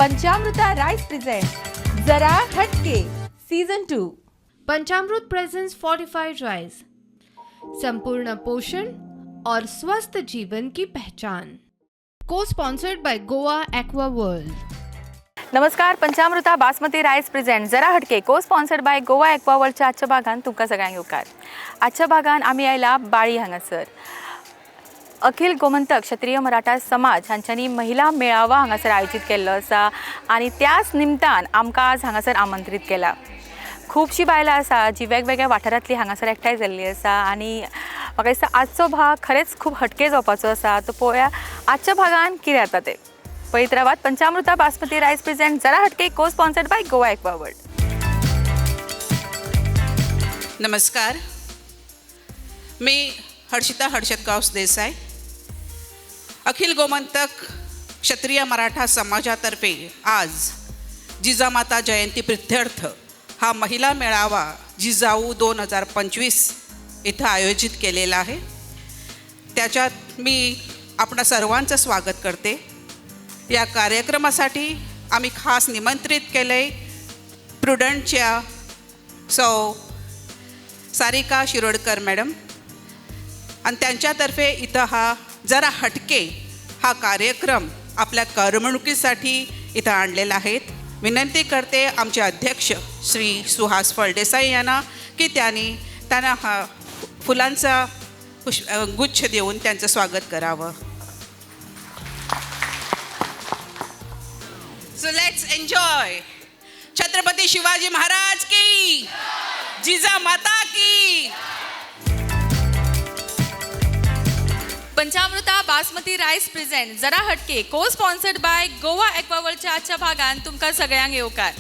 पंचामृता rice present जरा हटके season 2. Panchamrut presents fortified rice, संपूर्ण पोषण और स्वस्थ जीवन की पहचान। को sponsored by Goa Aqua World. नमस्कार. पंचामृता बासमती राईस प्रेझेंट जरा हटके को स्पॉन्सर्ड बाय गोवा एक्वा वर्ल्डच्या आजच्या भागान तुमकां सगळ्यांक येवकार. आजच्या भागान आमी आयला बाळी हांगासर. अखिल गोमंतक क्षत्रिय मराठा समाज हांच्यांनी महिला मेळावा हांगासर आयोजीत केल्लो आसा आनी त्याच निमतान आमकां आज हांगासर आमंत्रीत केला. खुबशीं बायलां आसा जी वेगवेगळ्या वाठारांतली हांगासर एकठांय जाल्ली आसा आनी म्हाका दिसता आजचो भाग खरेंच खूब हटके जावपाचो आसा. तो पळोवया आजच्या भागान कितें जाता तें. पळयत रावात पंचामृता बासमती रायस प्रेझेंट जरा हटके को sponsored by Goa Aqua World. नमस्कार. मी हर्षिता हर्षद गावस देसाई, अखिल गोमंतक क्षत्रिय मराठा समाजातर्फे आज जिजामाता जयंती प्रित्यर्थ हा महिला मेळावा जिजाऊ 2025 इथं आयोजित केलेला आहे. त्याच्यात मी आपणा सर्वांचं स्वागत करते. या कार्यक्रमासाठी आम्ही खास निमंत्रित केलं आहे प्रुडंटच्या सौ सारिका शिरोडकर मॅडम आणि त्यांच्यातर्फे इथं हा जरा हटके हा कार्यक्रम आपल्या करमणुकीसाठी इथं आणलेला आहेत. विनंती करते आमचे अध्यक्ष श्री सुहास फळदेसाई यांना की त्यांनी त्यांना हा फुलांचा गुच्छ देऊन त्यांचं स्वागत करावं. So let's enjoy. Chhatrapati Shivaji Maharaj की, जिजा माता की. पंचामृता बासमती राईस प्रेझेंट जरा हटके को स्पॉन्सर्ड बाय गोवा एक्वावर्ल्डच्या आजच्या भागान तुमकां सगळ्यांक येवकार.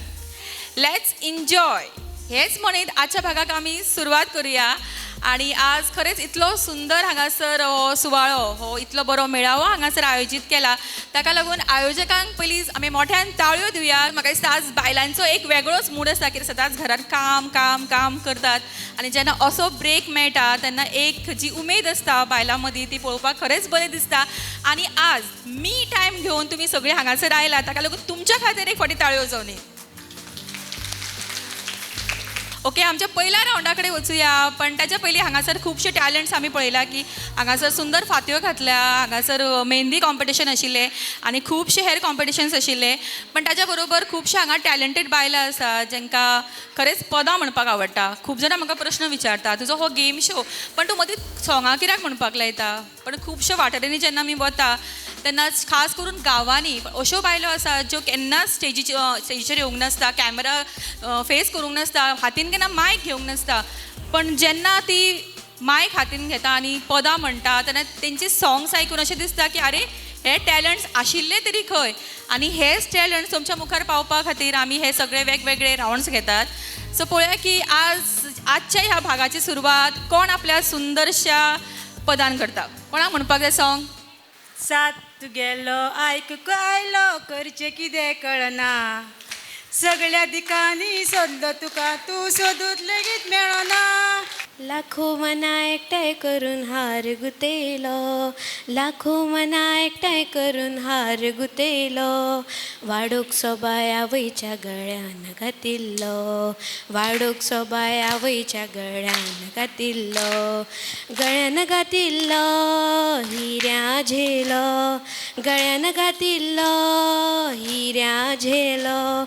Let's enjoy हेच म्हणीत आजच्या भागाक आमी सुरवात करूया. आणि आज खरेंच इतलो सुंदर हांगासर हो सुवाळो, हो इतलो बरो मेळावो हांगासर आयोजीत केला, ताका लागून आयोजकांक पयलीं आमी मोठ्यान ताळयो दिवया. म्हाका दिसता आज बायलांचो एक वेगळोच मूड आसता, कित्याक सदांच घरात काम काम काम करतात आनी जेन्ना असो ब्रेक मेळटा तेन्ना एक जी उमेद आसता बायलां मदीं ती पळोवपाक खरेंच बरें दिसता. आनी आज मी टायम घेवन तुमी सगळीं हांगासर आयला, ताका लागून तुमच्या खातीर एक फावटी ताळयो जावनी. ओके, आमच्या पयल्या रावंडा कडेन वचुया, पण ताच्या पयलीं हांगासर खुबशे टॅलंट्स आमी पळयला की हांगासर सुंदर फातयो घातल्या, हांगासर मेहंदी कॉम्पिटिशन आशिल्लें आनी खुबशे हेर कॉम्पिटिशन्स आशिल्ले. पण ताच्या बरोबर खुबशे हांगा टॅलंटेड बायलां आसा जांकां खरेंच पदां म्हणपाक आवडटा. खूब जाणां म्हाका प्रश्न विचारता, तुजो हो गेम शो पण तूं मदीं सोंगां कित्याक म्हणपाक लायता? पण खुबश्या वाठारांनी जेन्ना आमी वता तेन्ना खास करून गांवांनी अश्यो बायलो आसा ज्यो केन्नाच स्टेजीचेर येवंक नासता, कॅमेरा फेस करूंक नासता, हातीन केन्ना मायक घेवंक नासता, पण जेन्ना ती मायक हातीन घेता आनी पदां म्हणटा तेन्ना तेंची सॉंग्स आयकून अशें दिसता की अरे हे टॅलंट्स आशिल्ले तरी खंय. आनी हेच टॅलंट्स तुमच्या मुखार पावपा खातीर आमी हे सगळे वेगवेगळे रावंड्स घेतात. सो पळोवया की आज आजच्या ह्या भागाची सुरवात कोण आपल्या सुंदरशा पदान करता. कोणाक म्हणपाक जाय सॉंग? सात तुगेलो आयकूंक आयलो, करचें कितें कळना, सगळ्या दिकांनी सोदलो तुका, तूं सोदूंक लेगीत मेळना. लाखो मना एकठांय करून हार गुतेलो, लाखो मना एकठांय करून हार गुतेलो, वाडूक सोबाय आवयच्या गळ्यान घातिल्लो, वाडूक सोबाय आवयच्या गळ्यान घातिल्लो, गळ्यान घातिल्लो हिऱ्या झेलो, गळ्यान घातिल्लो हिऱ्या झेलो.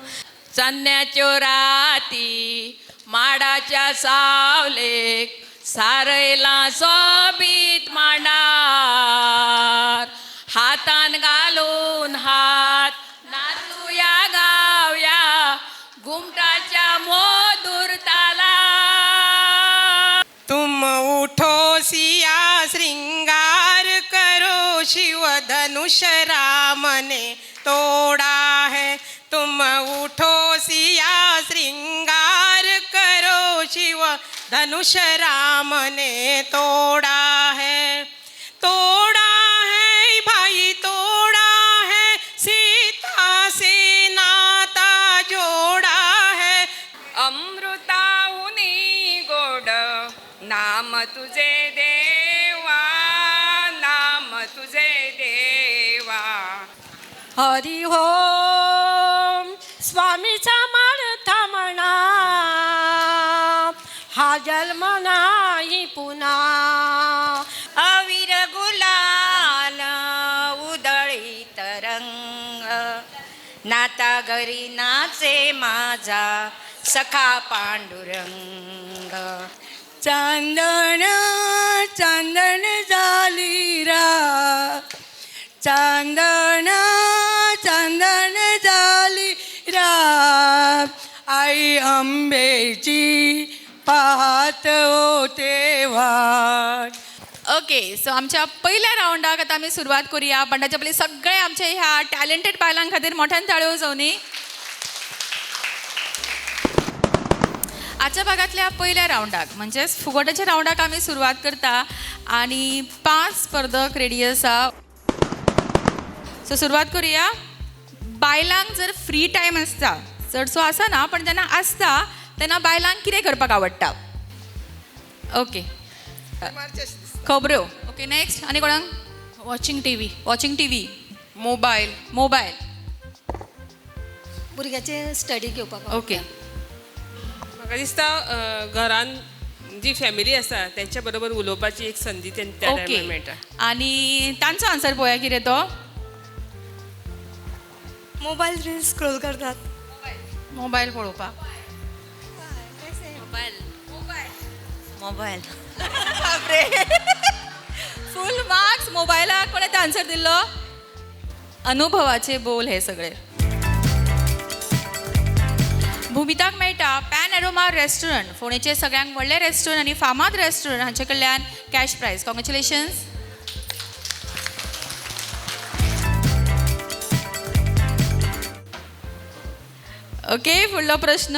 चान्न्याच्यो राती माडाच्या सावलेक सारयला सोबीत मांडार, हातान घालून हात नाचुया गावया घुमटाच्या मधुर तालार. तुम उठो सिया श्रृंगार करो, शिव धनुष राम ने तोड़ा है. तुम उठो सिया श्रृंगार करो, शिव धनुष राम ने तोड़ा है. तोड़ा है भाई तोड़ा है, सीता से नाता जोड़ा है. अमृताहुनी गोड नाम तुझे देवा, नाम तुझे देवा. हरि हो. स्वामी समर्थ म्हणा, हा जन्म नाही पुन्हा. अविर गुलाल उदळी तरंग, नाता घरी नाचे माझा सखा पांडुरंग. चांदण चांदण झाली रात, चांदण चांदण झाली रात, आई अंबेची पाहत होते वाट. ओके, सो आमच्या पहिल्या रावंडाक आतां आमी सुरवात करूया, पण ताच्या पयलीं सगळे आमचे ह्या टॅलंटेड बायलां खातीर मोठ्यान ताळयो जावनी. आजच्या भागातल्या पहिल्या रावंडाक म्हणजेच फुगोट्याच्या रावंडाक आमी सुरवात करता आनी 5 स्पर्धक रेडी आसा. सो सुरवात करूया. बायलांक जर फ्री टायम आसता, चडसो आसना ना, पण जेन्ना आसता तेन्ना बायलांक कितें करपाक आवडटा? ओके, खबऱ्यो. ओके, नेक्स्ट आनी कोणाक? Watching TV. Watching TV. Mobile. Mobile. भुरग्याचे स्टडी घेवपाक. ओके. म्हाका दिसता घरान जी फॅमिली आसा त्यांच्या बरोबर उलोवपाची एक संदी त्या टायमार मेळटा. आनी तांचो आन्सर पळोवया कितें तो. मोबायल रिल्स स्क्रोल करतात. मोबायल पळोवपाक. मोबायल. मोबायल. बापरे, फूल मार्क्स मोबायलाक. कोणें आन्सर दिल्लो? अनुभवाचे बोल हे सगळे. भुमिताक मेळटा पॅन एरोमा रेस्टॉरंट, फोंडेचे सगळ्यांक व्हडलें रेस्टॉरंट आनी फामाद रेस्टॉरंट हांचे कडल्यान कॅश प्रायज. कॉंग्रेच्युलेशन्स. ओके, फुडलो प्रश्न.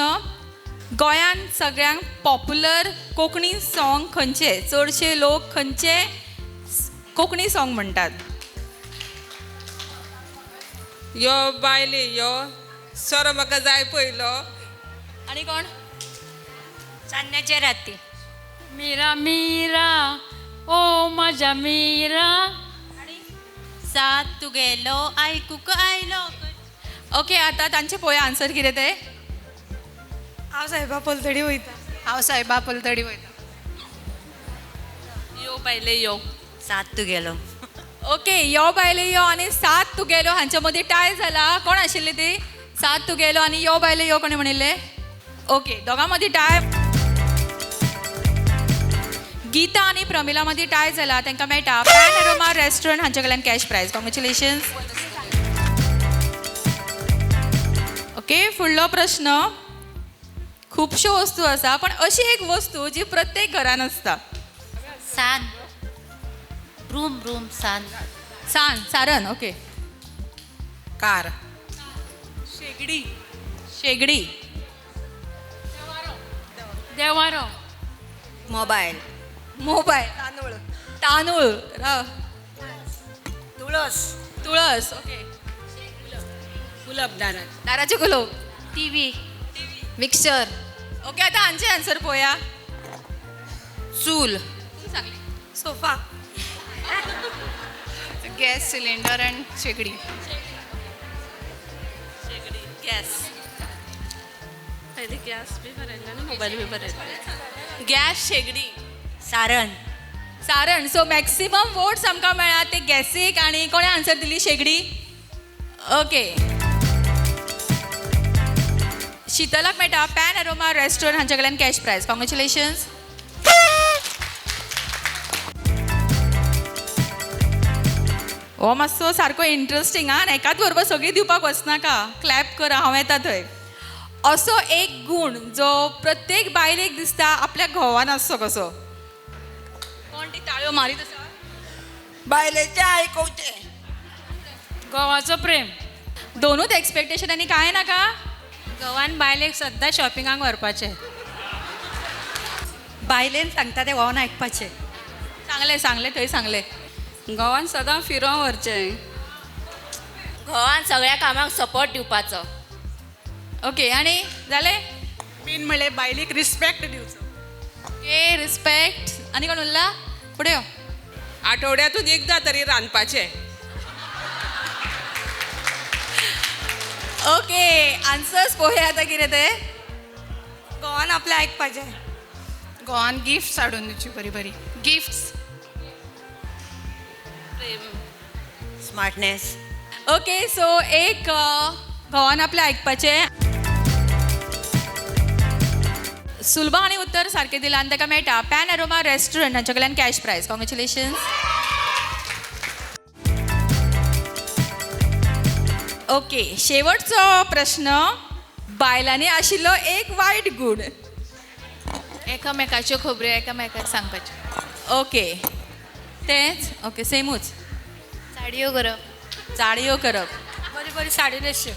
गोंयांत सगळ्यांक पॉप्युलर कोंकणी सॉंग खंयचे? चडशे लोक खंयचे कोंकणी सॉंग म्हणटात? यो बायले यो, सोरो म्हाका जाय पयलो. आनी कोण? चान्न्याच्या राती. मीरा मीरा ओ माझ्या मीरा. सात तुगेलो आयकूंक आयलो. ओके, आतां तांचे पळोवया आन्सर कितें ते. हांव साहेबा पलतडी वयता. हांव साहेबा पलतडी वयता. यो बायले यो. सात तुगेलो. ओके, यो बायले यो आनी सात तुगेलो हांच्या मदीं टाय जाला. कोण आशिल्ली ती? सात तुगेलो आनी यो बायले यो कोणें म्हणिल्लें? ओके, दोगां मदीं टाय. गीता आनी प्रमिला मदीं टाय जाला, तांकां मेळटा पॅन एरोमा रेस्टॉरंट हांचे कडल्यान कॅश प्रायज. कॉंग्रेच्युलेशन्स. ओके, फुडलो प्रश्न. खुबश्यो वस्तू आसा, पण अशी एक वस्तू जी प्रत्येक घरान आसता. सान. रूम रूम सान. सान, सारन. ओके. कार. शेगडी. शेगडी. देवारो. मोबायल. मोबायल. तांदूळ. तांदूळ. तुळस. तुळस. ओके. गुलाब दारात. दाराचे गुलोब. टीव्ही. मिक्सर. ओके, आतां हांचे आन्सर पळोवया. चूल. सोफा. गॅस सिलेंडर अँड शेगडी. गॅस. पहिले गॅस बी बरयला आनी मोबायल बी बरयला. गॅस, शेगडी. सारण. सारण. सो मॅक्सिमम वोट्स आमकां मेळ्ळा ते गॅसीक. आनी कोणें आन्सर दिली? शेगडी. ओके, शीतलाक मेळटा पॅन एरोमा रेस्टॉरंट हांचे कडल्यान कॅश प्रायज. कॉंग्रेच्युलेशन्स. हो मातसो सारको इंट्रस्टींग आं, एकाच बरोबर सगळीं दिवपाक वचनाका. क्लॅप करा, हांव येता थंय. असो एक गूण जो प्रत्येक बायलेक दिसता आपल्या घोवान आसचो कसो? कोण ती ताळयो मारीत आसा? बायलेचें आयकुचें. घोवाचो प्रेम. दोनूच एक्सपेक्टेशन आनी कांय नाका. घोवान बायलेक सद्दां शॉपिंगाक व्हरपाचें. बायलेन सांगता तें घोवान आयकपाचें. सांगलें सांगलें थंय सांगलें. घोवान सदां फिरोंक व्हरचें. घोवान सगळ्या कामाक सपोर्ट दिवपाचो. ओके, आनी जालें? मेन म्हणल्यार बायलेक रिस्पेक्ट दिवचो. Okay, respect. आनी कोण उरला? फुडें यो. आठवड्यातून एकदा तरी रांदपाचें. ओके, आन्सर्स पळोवया आतां कितें ते. घोवान आपलें आयकपाचें. घोवान गिफ्ट्स हाडून दिवची, बरी बरी गिफ्ट्स. स्मार्टनेस. ओके, सो एक घोवान आपलें आयकपाचें. सुलभा आनी उत्तर सारकें दिलां आनी ताका मेळटा पॅन अरोमा रेस्टॉरंट हांच्या कडल्यान कॅश प्रायज. कॉंग्रेच्युलेशन्स. ओके, शेवटचो प्रश्न. बायलांनी आशिल्लो एक वायट गूण. एकामेकाच्यो खबऱ्यो एकामेकाक सांगपाच्यो. ओके, तेंच. ओके, सेमूच. साडयो करप. चाडयो करप. बरी बरी साडी न्हेसच्यो.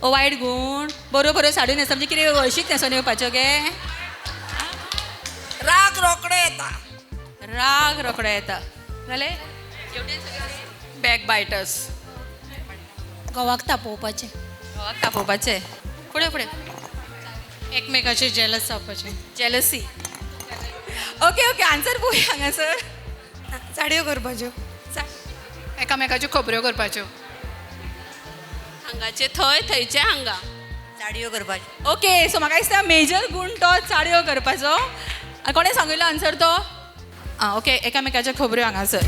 ओ वायट गूण. बऱ्यो बऱ्यो साडयो न्हेसप म्हणजे कितें, हळशीक न्हेसोन येवपाच्यो गे? राग रोकडे येता. राग रोकडो येता. जालें. बॅक बायटर्स. घोवाक तापोवपाचें. घोवाक तापोवपाचें. फुडें फुडें. एकमेकाचे जेलस जावपाचें. जेलसी. ओके ओके, आन्सर पळोवया हांगासर. साडयो करपाच्यो. एकामेकाच्यो खबऱ्यो करपाच्यो. हांगाचे थंय, थंयचे हांगा. साडयो करपाच्यो. ओके, सो म्हाका दिसता मेजर गूण तो चाडयो करपाचो. आनी कोणें सांगिल्लो आन्सर तो? आं, ओके, एकामेकाच्यो खबऱ्यो हांगासर.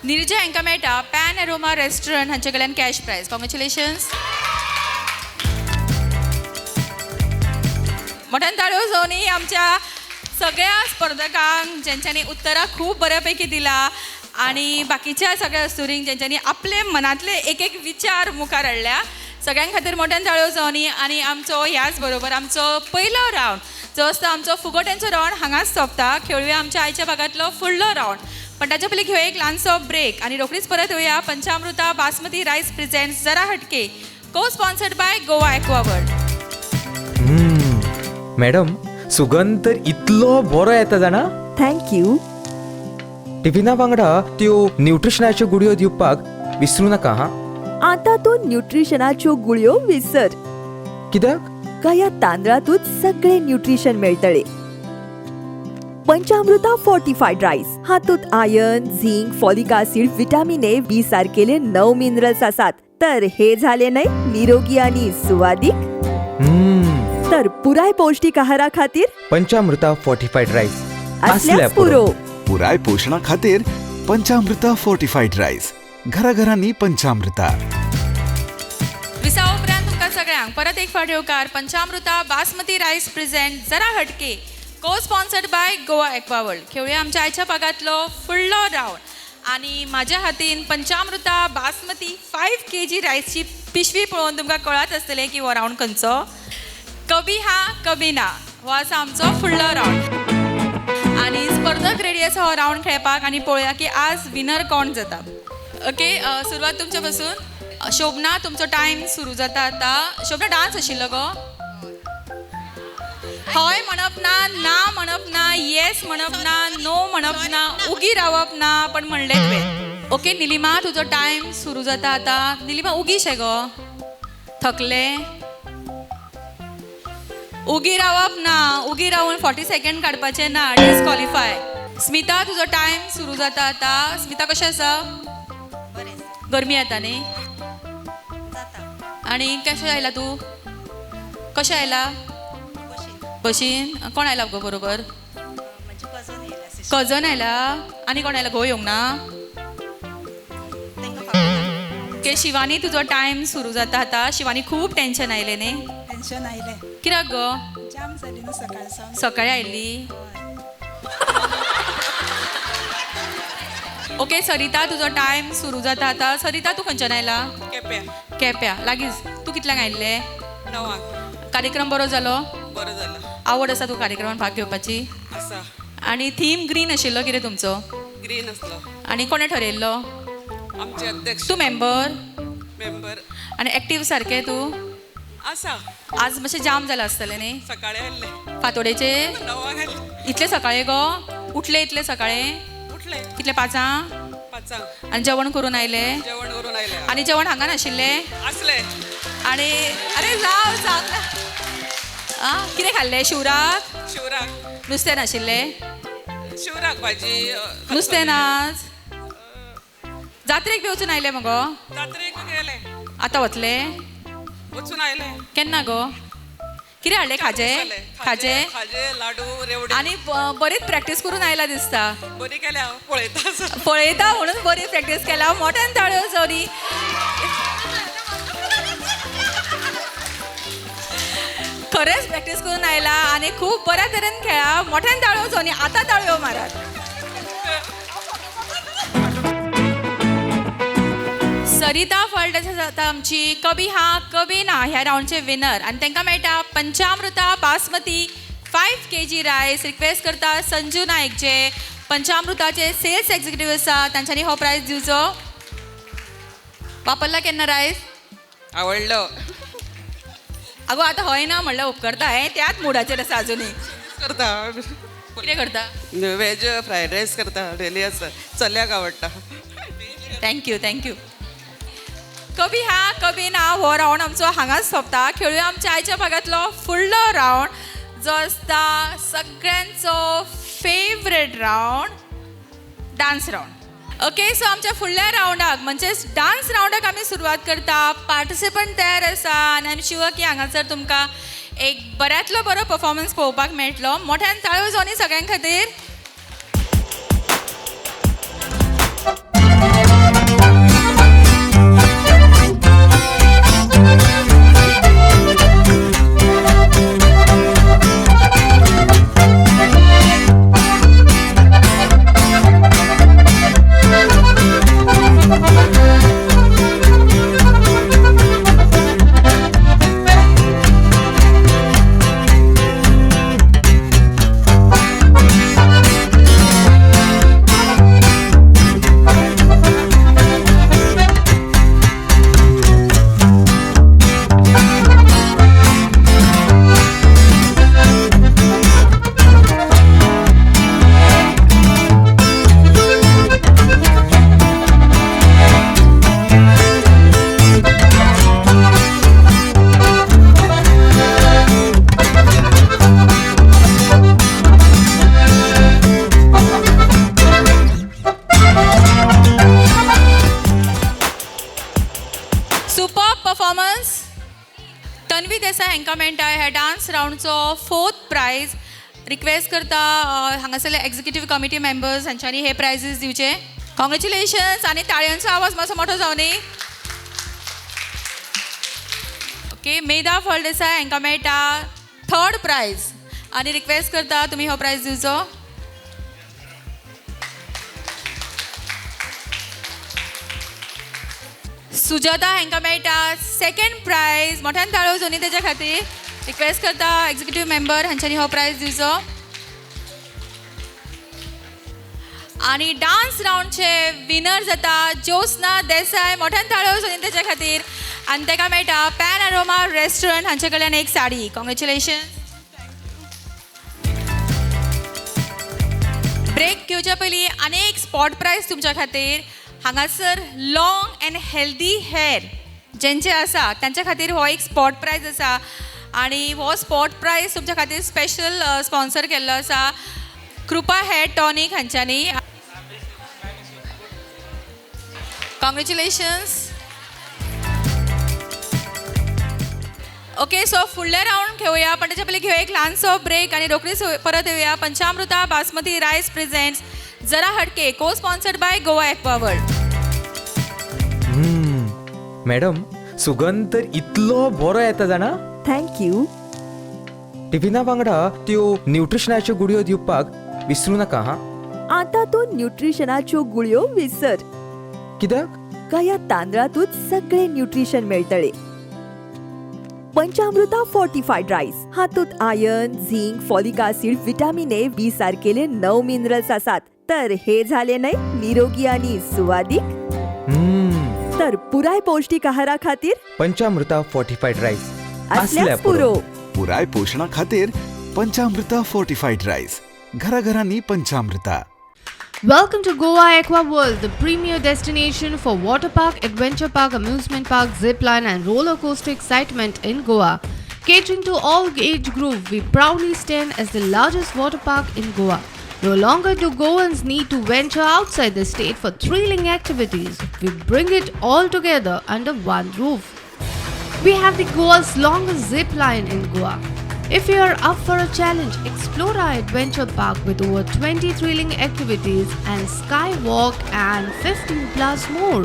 निर्जा हांकां मेळटा पॅन एरोमा रेस्टॉरंट हांचे कडल्यान कॅश प्रायज. कॉंग्रेच्युलेशन्स. मोठ्यान ताळयो जावनी आमच्या सगळ्या स्पर्धकांक, ज्यांच्यांनी उत्तरां खूब बऱ्या पैकी दिला, आनी बाकीच्या सगळ्या अस्तुरींक ज्यांच्यांनी आपले मनांतले एक एक विचार मुखार हाडल्या. सगळ्यां खातीर मोठ्यान ताळयो जावनी. आनी आमचो ह्याच बरोबर आमचो पयलो रावंड जो आसता आमचो फुगोट्यांचो रावंड हांगाच सोंपता. खेळुया आमच्या आयच्या भागांतलो फुडलो रावंड, पण ताच्या पयलीं घेवया एक ल्हानसो ब्रेक आनी रोखडीच परत येवया. पंचामृता बासमती रायस प्रेझेंट्स जरा हटके, को स्पॉन्सर्ड बाय गोवा एक्वावर्ड. मॅडम, सुगंध तर इतलो बरो येता जाणा. Thank you. टिफिना वांगडा त्यो न्यूट्रिशनाच्यो गुळयो दिवपाक विसरू नाका हा. आतां तूं न्यूट्रिशनाच्यो गुळयो विसर. कित्याक? ह्या तांदळांतूच सगळे न्यूट्रिशन मेळटले. पंचामृता फोर्टिफायड रायस हातूंत iron, zinc, folic acid, vitamin A, B सारकेले 9 minerals आसात. तर हे झाले न्हय निरोगी आणि सुवादीक. तर पुराय पौष्टिक आहारा खातीर पंचामृता फोर्टिफायड रायस असल्याच पुरो. पुराय पोशणा खातीर पंचामृता फोर्टिफायड रायस. घराघरांनी पंचामृता. विसा उपरांत तुमकां सगळ्यांक परत एक फावट येवकार. पंचामृता बासमती रायस प्रेझेंट जरा हटके, को स्पॉन्सर्ड बाय गोवा एक्वावर्ल्ड. खेळुया आमच्या आयच्या भागांतलो फुडलो रावंड. आनी म्हाज्या हातीन पंचामृता बासमती 5 kg रायसची पिशवी पळोवन तुमकां कळत आसतलें की हो रावंड खंयचो. कभी हा कभी ना हो आसा आमचो फुडलो रावंड. आनी स्पर्धक रेडी आसा हो रावंड खेळपाक आनी पळोवया की आज विनर कोण जाता. ओके, सुरवात तुमच्या पासून. शोभना, तुमचो टायम सुरू जाता आतां. शोभना, डान्स आशिल्लो गो? हय म्हणप ना, ना म्हणप ना, येस म्हणप ना, नो म्हणप ना, उगी रावप ना, पण म्हणलें तुवें. ओके निलिमा, तुजो टायम सुरू जाता आतां. निलिमा, उगी शे गो? थकले? उगी रावप ना, उगी रावन 40 सेकंड काडपाचे ना, डिस्क्वॉलिफाय. स्मिता, तुजो टायम सुरू जाता आतां. स्मिता, कशें आसा? गरमी येता न्ही? आनी कशें आयला तूं? कशें आयला? बशीन. कोण आयला गो बरोबर? कजन आयला. आनी कोण आयला? घोव येवंक ना? ओके शिवानी, तुजो टायम सुरू जाता आतां. शिवानी, खूब टेन्शन आयलें न्ही? टेन्शन आयलें. कित्याक गो? जाम जाली न्हू सकाळ सावन. सकाळी आयिल्ली. ओके सरिता, तुजो टायम सुरू जाता आतां. सरिता, तूं खंयच्यान आयला? केप्या. केप्या लागींच. तूं कितल्यांक आयिल्लें? 9. कार्यक्रम बरो जालो? बरो जालो. आवड आसा तूं कार्यक्रमान भाग घेवपाची? आसा. आनी थीम ग्रीन आशिल्लो कितें तुमचो? ग्रीन आसलो. आनी कोणें ठरयल्लो? आमचे अध्यक्ष. तूं मेंबर? मेंबर. आनी एक्टीव सारकें तूं? आसा. आज मातशें जाम जालां आसतलें न्ही? सकाळीं आयिल्लें. फांतोडेचेर? 9 आयिल्लें. इतले सकाळीं गो? उठले इतले सकाळीं? उठले. कितले? 5? 5. आनी जेवण करून आयले? जेवण करून आयले. आनी जेवण हांगा नाशिल्लें? आसलें. आनी अरे जाव सांग. आं, कितें खाल्लें शिवराक? शिवराक. नुस्तें नाशिल्लें? शिवराक भाजी. नुस्तें नाच. जात्रेक बी वचून आयले मगो? जात्रेक गेले. आतां वतले? वचून आयले. केन्ना गो? कितें हाडलें? खाजें? खाजें, खाजें, लाडू, रेवडी. आनी बरीच प्रॅक्टीस करून आयला दिसता. बरी केल्या, पळयता पळयता म्हणून बरी प्रॅक्टीस केला. मोठ्यान ताळयो सॉरी. खरेंच प्रॅक्टीस करून आयला आनी खूब बऱ्या तरेन खेळा. मोठ्यान ताळयो सोनी. आतां ताळयो मारात. सरिता फळदेसाय जाता आमची कभी हा कभी ना ह्या रावंडचे विनर आनी तांकां मेळटा Panchamruta basmati 5 kg rice. Request करता संजू नायक जे पंचामृताचे सेल्स एक्झिक्युटीव आसा तांच्यांनी हो प्रायज दिवचो. वापरला केन्ना रायस? आवडलो. अगो आतां हय ना म्हणल्यार उपकरता. हें त्याच मुडाचेर आसा अजुनूय. करता. कितें करता? वेज फ्रायड रायस करता डेली आसा. चल्याक आवडटा. Thank you thank you. कभी हा कभी ना हो रावंड आमचो हांगाच सोंपता. खेळुया आमच्या आयच्या भागांतलो फुडलो रावंड जो आसता सगळ्यांचो favourite round, dance round. Okay, so आमच्या फुडल्या रावंडाक म्हणजेच डान्स रावंडाक आमी सुरवात करता. पार्टिसिपंट तयार आसा आनी आमी शुअर की हांगासर तुमकां एक बऱ्यांतलो बरो परफॉर्मन्स पळोवपाक मेळटलो. मोठ्यान ताळयो जावनी सगळ्यां खातीर. तन्वी देसाय हांकां मेळटा ह्या डान्स रावंडचो 4th prize. Request करता हांगासरले एक्झिक्युटीव कमिटी मेंबर्स हांच्यांनी हे प्रायजीस दिवचे. कॉंग्रेच्युलेशन्स आनी ताळयांचो आवाज मातसो मोठो जावनी. ओके, मेधा फळदेसाय हांकां मेळटा 3rd prize आनी रिक्वेस्ट करता तुमी हो प्रायज दिवचो. सुजाता हांकां मेळटा 2nd prize. मोठ्यान ताळयो जावनी तेच्या खातीर. रिक्वेस्ट करता एक्झिक्युटीव मेंबर हांच्यांनी हो प्रायज दिवचो. आनी डान्स रावंडचे विनर जाता ज्योत्स्ना देसाय. मोठ्यान ताळयो जावनी तेच्या खातीर. आनी ताका मेळटा पॅन अरोमा रेस्टॉरंट हांचे कडल्यान एक साडी. कॉंग्रेच्युलेशन. ब्रेक घेवच्या पयलीं आनी एक स्पॉट प्रायज तुमच्या खातीर. हांगासर लाँग अँड हेल्दी हेअर जेंचे आसा तांच्या खातीर हो एक स्पॉट प्रायज आसा आनी हो स्पॉट प्रायज तुमच्या खातीर स्पेशल स्पॉन्सर केल्लो आसा कृपा हेअर टॉनीक हांच्यांनी. कॉंग्रेच्युलेशन्स. ओके, सो फुडले रावंड घेवया पण त्याच्या पयलीं घेवया एक ल्हानसो ब्रेक आनी रोखडीच परत येवया. पंचामृता बासमती रायस प्रेझेंट्स जरा हटके co sponsored by Goa Aqua World. Madam, सुगंध तर इतलो बरो येता जाणा. Thank you. टिफिना वांगडा त्यो न्यूट्रिशनाच्यो गुळयो दिवपाक विसरू नाका हा. आतां तूं न्यूट्रिशनाच्यो गुळयो विसर. कित्याक? काय तांदळातूच सगळे न्यूट्रिशन मेळटले. पंचामृता फोर्टिफायड रायस हातूंत iron, zinc, folic acid, vitamin A, B सारकेले 9 minerals आसात. तर हे झाले न्हय निरोगी आणि सुवादीक. तर पुराय पौष्टिक आहारा खातीर पंचामृता फोर्टिफायड रायस असल्याच पुरो. पुराय पोषणा खातीर पंचामृता फोर्टिफायड रायस. घराघरांनी पंचामृता. Welcome to Goa Aqua World, the premier destination for water park, adventure park, amusement park, zip line and roller coaster excitement in Goa. Catering to all age group, we proudly stand as the largest water park in Goa. No longer do Goans need to venture outside the state for thrilling activities. We bring it all together under one roof. We have the Goa's longest zip line in Goa. If you are up for a challenge, explore our adventure park with over 20 thrilling activities and skywalk and 15 plus more.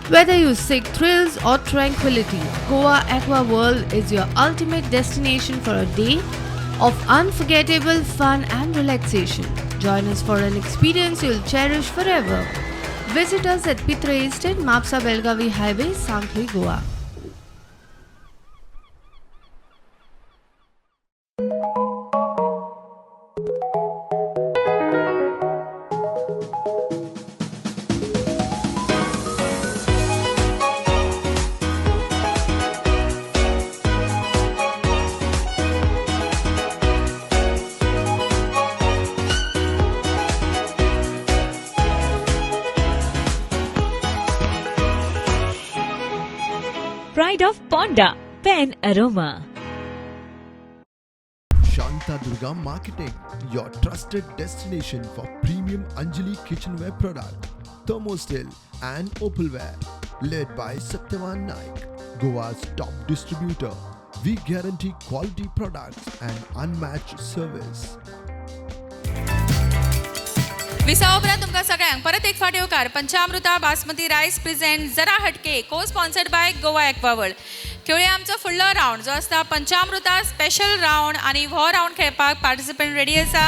Whether you seek thrills or tranquility, Goa Aqua World is your ultimate destination for a day of unforgettable fun and relaxation. Join us for an experience you'll cherish forever. Visit us at Pitre Estate, Mapsa Belgavi Highway, Sankhli, Goa. Pride of Ponda, Pen Aroma. Shanta Durga Marketing, your trusted destination for premium Anjali kitchenware product, thermosteel and opalware. Led by Satyavan Naik, Goa's top distributor. We guarantee quality products and unmatched service. विसा उपरांत तुमकां सगळ्यांक परत एक फावट येवकार. पंचामृता basmati rice present जरा हटके, को sponsored by Goa एक्वावर्ल्ड. खेळुया आमचो फुडलो रावंड जो आसता पंचामृता स्पेशल रावंड आनी हो रावंड खेळपाक पार्टिसिपंट रेडी आसा?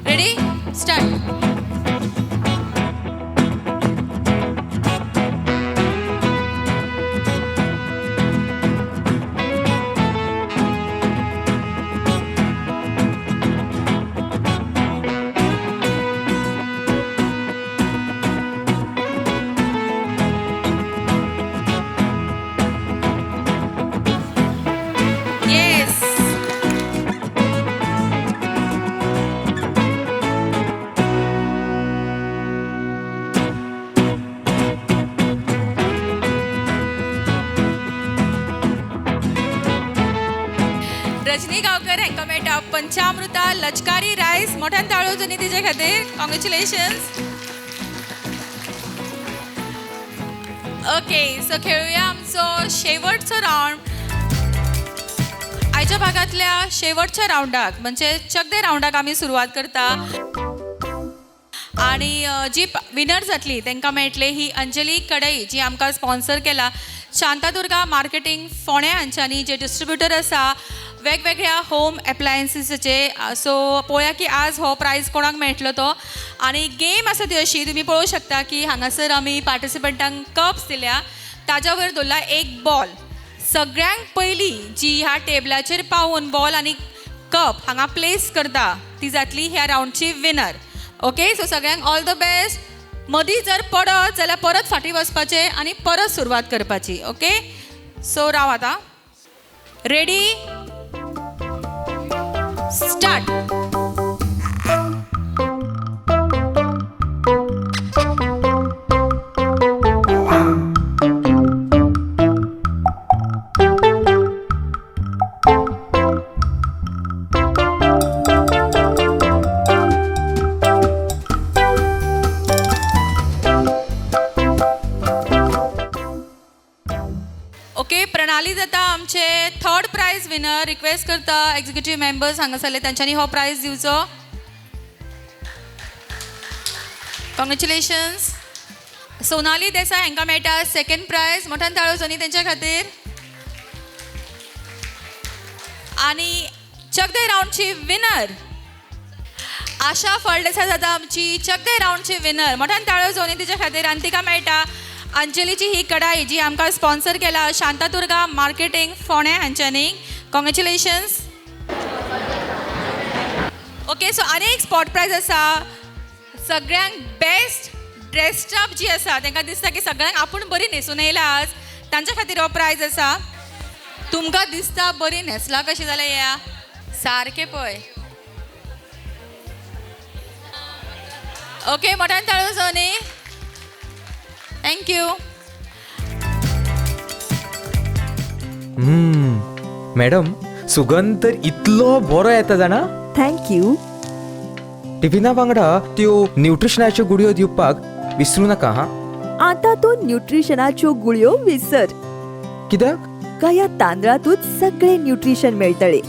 Ready, start. Yes. Rajani Gaonkar हांकां मेळटा पंचामृता लचकारी रायस. मोठ्यान ताळयो जनी तिचे खातीर. कॉंग्रेच्युलेशन्स. ओके, सो खेळुया आमचो शेवटचो रावंड. आयच्या भागांतल्या शेवटच्या रावंडाक म्हणजे चकदे रावंडाक आमी सुरवात करता आणि जी विनर जातली तांकां मेळटले ही अंजली कढई, जी आमकां स्पॉन्सर केला शांतादुर्गा मार्केटिंग फोंड्या हांच्यांनी, जे डिस्ट्रिब्युटर आसा वेगवेगळ्या होम एप्लायन्सीसाचे. सो पळोवया की आज हो प्रायज कोणाक मेळटलो तो. आनी गेम आसा ती अशी, तुमी पळोवंक शकता की हांगासर आमी पार्टिसिपंटांक कप्स दिल्या, ताज्या वयर दवरला एक बॉल. सगळ्यांक पयलीं जी ह्या टेबलाचेर पावून बॉल आनी कप हांगा प्लेस करता ती जातली ह्या रावंडची विनर. ओके, सो सगळ्यांक ऑल the best. मदीं जर पडत जाल्यार परत फाटीं वचपाचें आनी परत सुरवात करपाची. ओके, सो राव आतां. Ready, start. Okay, Pranali जाता आमचे थर्ड प्रायज विनर. रिक्वेस्ट करता एक्झिक्युटीव मेंबर्स हांगासरले तांच्यांनी हो प्रायज दिवचो. कॉंग्रेच्युलेशन्स. सोनाली देसाय हांकां मेळटा सेकंड प्रायज. मोठ्यान ताळयो जनी तेंच्या खातीर. आनी चकदे रावंडची विनर आशा फळदेसाय जाता आमची चकदे रावंडची विनर. मोठ्यान ताळयो जनी तिच्या खातीर. आनी तिका मेळटा अंजलीची ही कढाई, जी आमकां स्पॉन्सर केला शांतादुर्गा मार्केटिंग फोंड्या हांच्यांनी. कॉंग्रेच्युलेशन्स. ओके, सो आनी एक स्पॉट प्रायज आसा. सगळ्यांक बेस्ट ड्रेस्ड अप जी आसा तांकां दिसता की सगळ्यांक आपूण बरी न्हेसून येयला आज, तांच्या खातीर हो प्रायज आसा. तुमकां दिसता बरी न्हेसला कशी जाल्यार येया सारकें पळय. ओके, मोठ्यान ताळयो जावनी. Thank you. Madam, सुगंध तर इतलो बरो येता जाणा. Thank you. टिफिना वांगडा त्यो न्यूट्रिशनाच्यो गुळयो दिवपाक विसरू नाका हां. आतां तूं न्यूट्रिशनाच्यो गुळयो विसर. कित्याक? ह्या तांदळातूच सगळे न्यूट्रिशन मेळटले.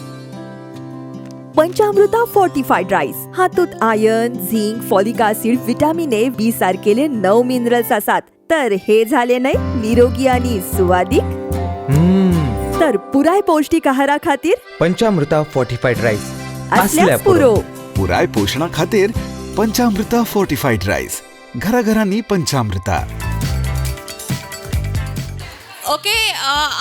पंचामृता फोर्टिफायड रायस हातूंत iron, zinc, folic acid, vitamin A, B सारकेले 9 minerals आसात. तर हे झाले न्हय निरोगी आणि सुवादीक. तर पुराय पौष्टिक आहारा खातीर पंचामृता फोर्टिफायड रायस असल्याच पुरो. पुराय पोषणा खातीर पंचामृता फोर्टिफायड रायस. घराघरांनी पंचामृता. ओके,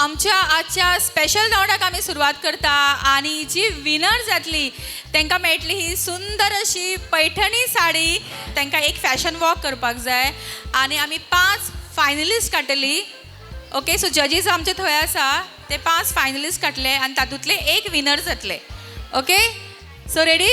आमच्या आजच्या स्पेशल रावंडाक आमी सुरवात करता आनी जी विनर जातली तांकां मेळटली ही सुंदर अशी पैठणी साडी. तांकां एक फॅशन वॉक करपाक जाय आनी आमी 5 फायनलिस्ट काडटली. ओके, सो जजीस आमचे थंय आसा, ते 5 फायनलिस्ट काडले आनी तातूंतले एक विनर जातले. Okay, so ready?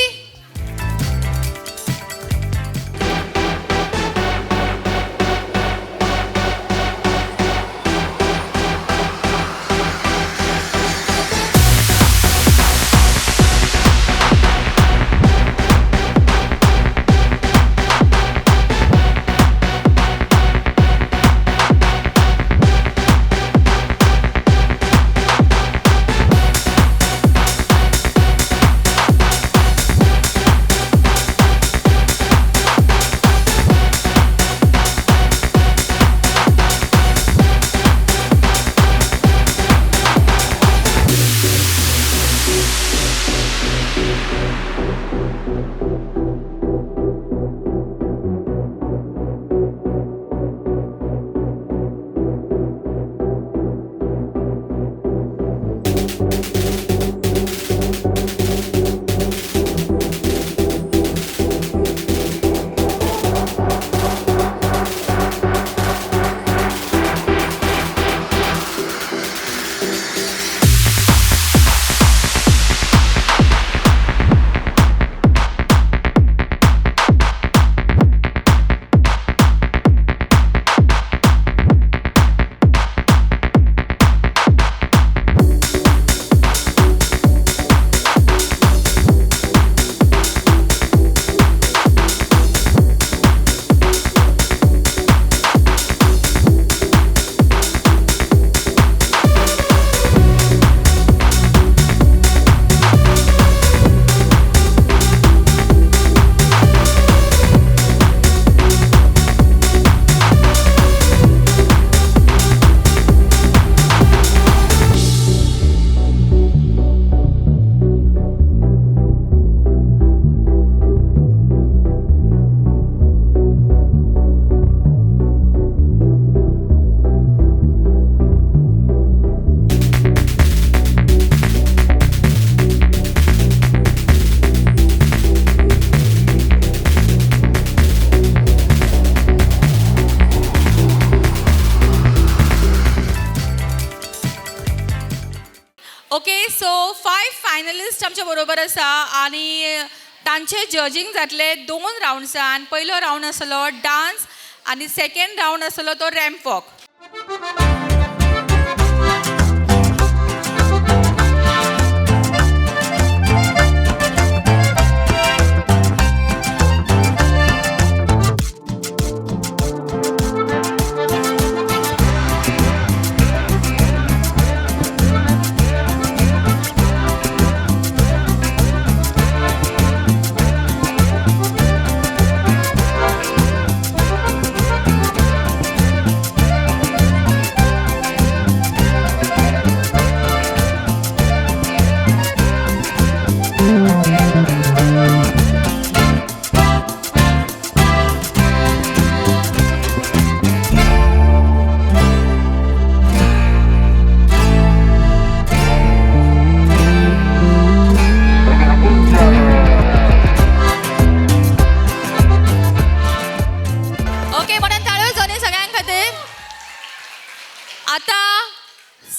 Okay, so 5 finalist आमच्या बरोबर आसा आनी तांचे जजींग जातले 2 रावंड्सान. पयलो रावंड आसलो डान्स आनी सेकंड रावंड आसलो तो ramp walk.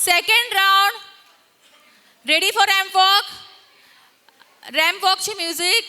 Second round, ready for ramp walk? Ramp वॉकची music.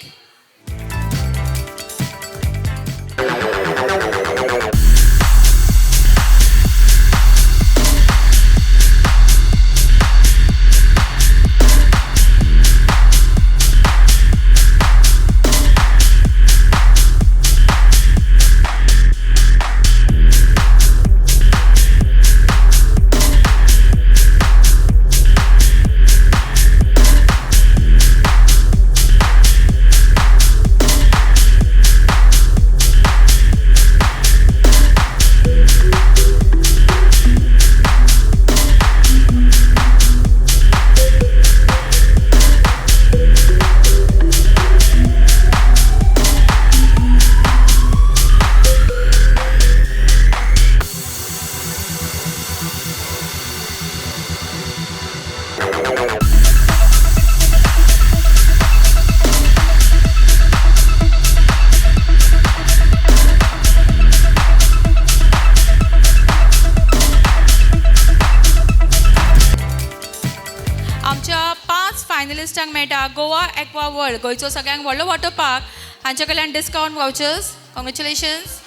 फायनलिस्टांक मेळटा गोवा एक्वा वर्ल्ड, गोंयचो सगळ्यांक व्हडलो वॉटर पार्क, हांचे कडल्यान discount vouchers. Congratulations.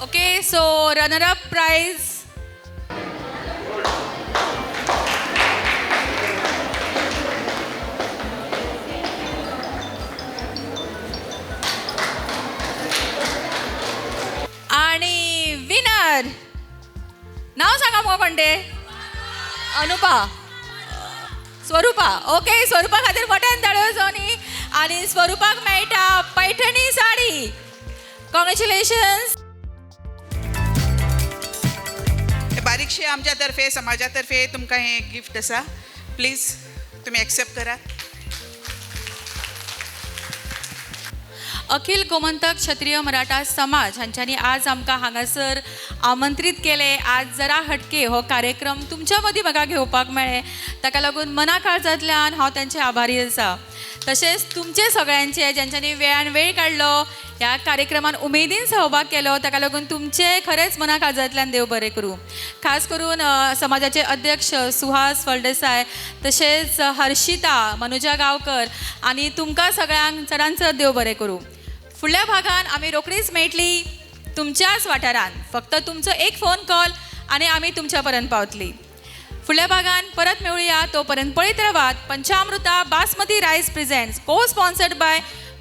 Okay, so runner up prize आणि विनर, नाव सांगा मुगो कोण ते? अनुपा, स्वरूपा. ओके, स्वरूपा खातीर मोठ्यान ताळयो जावनी. आनी स्वरूपाक मेळटा पैठणी साडी. कॉंग्रेच्युलेशन्स. बारीकशे आमच्या तर्फे, समाजा तर्फे तुमकां हें गिफ्ट आसा, प्लीज तुमी एक्सेप्ट करात. अखिल गोमंतक क्षत्रिय मराठा समाज हांच्यांनी आज आमकां हांगासर आमंत्रीत केले. आज जरा हटके हो कार्यक्रम तुमच्या मदीं म्हाका घेवपाक मेळ्ळें, ताका लागून मना काळजांतल्यान हांव तांचे आभारी आसा. तशेंच तुमचे सगळ्यांचे ज्यांच्यांनी वेळान वेळ काडलो, ह्या कार्यक्रमान उमेदीन सहभाग केलो, ताका लागून तुमचे खरेंच मना काळजांतल्यान देव बरें करूं. खास करून समाजाचे अध्यक्ष सुहास फळदेसाय, तशेंच हर्षिता मनुजा गांवकर आनी तुमकां सगळ्यांक चडान चड देव बरें करूं. फुडल्या भागान आमी रोखडीच मेळटली तुमच्याच वाठारान. फक्त तुमचो एक फोन कॉल आनी आमी तुमच्या पर्यंत पावतली. फुडल्या भागान परत मेळुया, तो पर्यंत पळयत रावात Panchamruta basmati rice presents, co sponsored by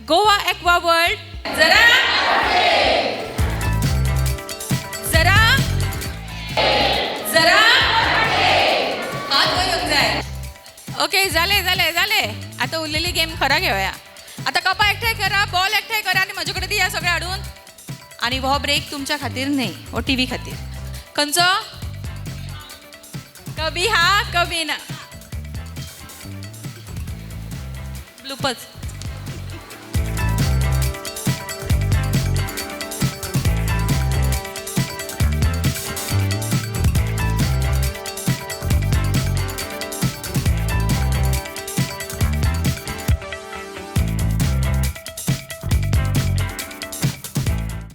Goa Aqua World. जरा जरा जरा हात वयर येवंक जाय. ओके, जालें जालें जालें. आतां उरलेली गेम खरा घेवया. आतां कपां एकठांय करा, बॉल एकठांय करा आनी म्हजे कडेन दिया सगळें हाडून. आनी हो ब्रेक तुमच्या खातीर न्हय, हो टी व्ही खातीर. खंयचो? कभी हा कभी ना. ब्लूपच.